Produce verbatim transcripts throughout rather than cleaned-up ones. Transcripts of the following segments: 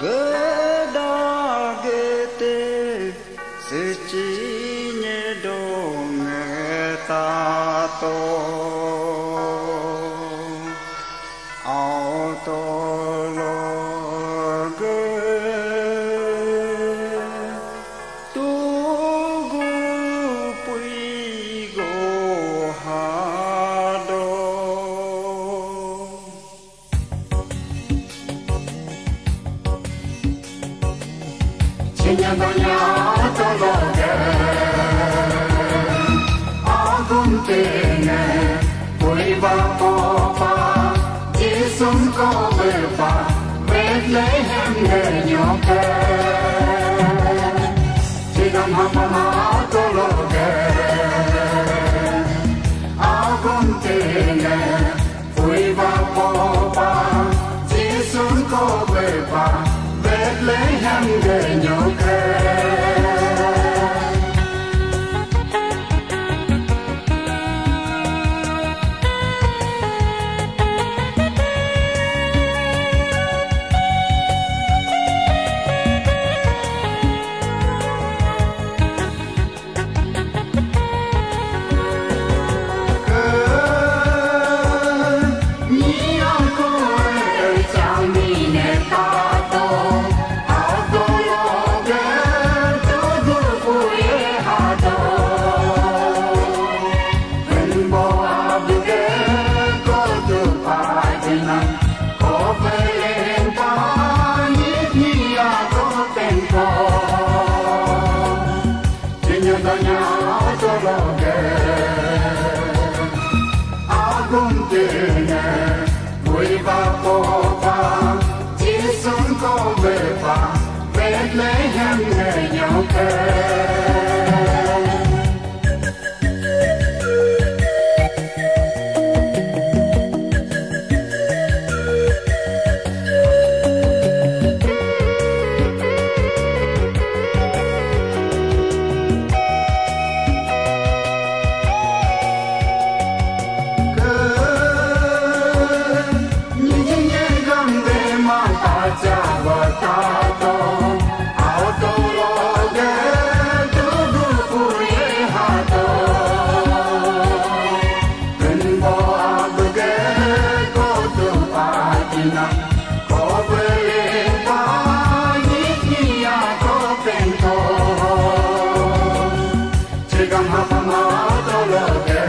Gvda gvte sicine dong tato, auto loge tugu pui go hado. Chinya donya tologe agum tene, pui ba popa Jisun ko bepa Bethlehem ge nyoke. Chigam hapama tologe agum tene, pui ba popa Jisun ko bepa Bethlehem ge nyoke. Chinya donya tologe agum tene, pui ba popa Jisun ko bepa Bethlehem ge nyoke. Chigam hapama tologe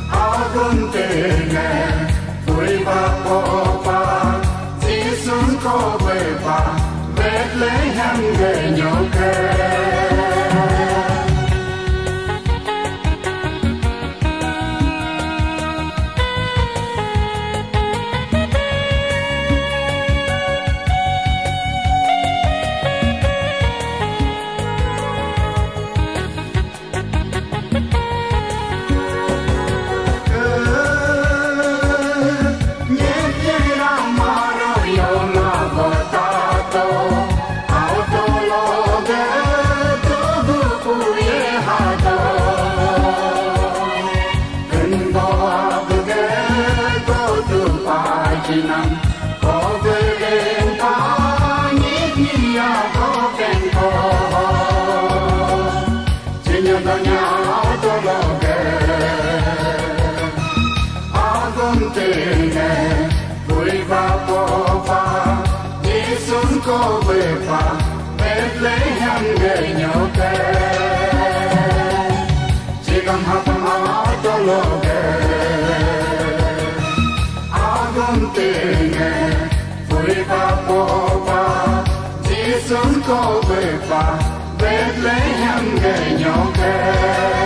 agum tene, pui ba popa Jisun ko bepa Bethlehem ge nyoke. Chinya donya tologe agum tene, pui ba popa Jisun ko bepa Bethlehem ge nyoke. Chigam hapama tologe agum tene, pui ba popa Jisun ko bepa Bethlehem ge nyoke.